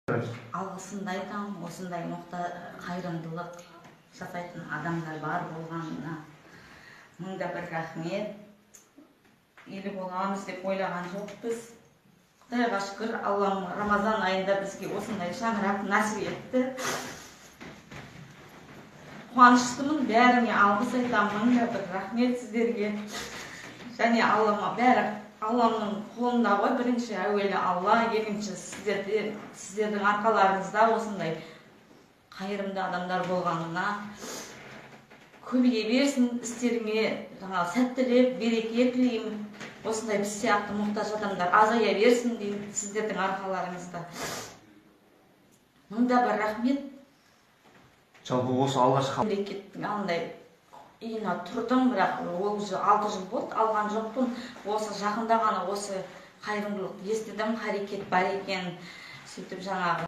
Алғысымды айтамын осындай қайырымдылық жасайтын адамдар бар болғанына. Мың да бір рахмет. Үйлі боламыз деп ойлаған жоқпыз. Құдайға шүкір, Аллам Рамазан айында бізге осындай шаңырақ нәсіп етті. Қуаныштымын, бәріңе алғыс айтамын. Мың да бір рахмет сіздерге. Және Аллама, бәрі Алламның қолында ғой. Бірінші, әуелі Алла, екінші сіздерде, сіздердің арқаларыңызда осындай қайырымды адамдар болғанына. Көбейе берсін істеріңе, жаңағы сәттілік, береке тілеймін. Осындай біз сияқты мұқтаж адамдар азая берсін деймін сіздердің арқаларыңызда. Мың да бір рахмет. Жалпы, осы алғашқы Мемлекеттің андай үйіне тұрдым, бірақ ол уже 6 жыл болды, алған жоқпын. Осы жақында ғана осы қайырымдылық естідім, харекет бар екен. Сөйтіп жаңағы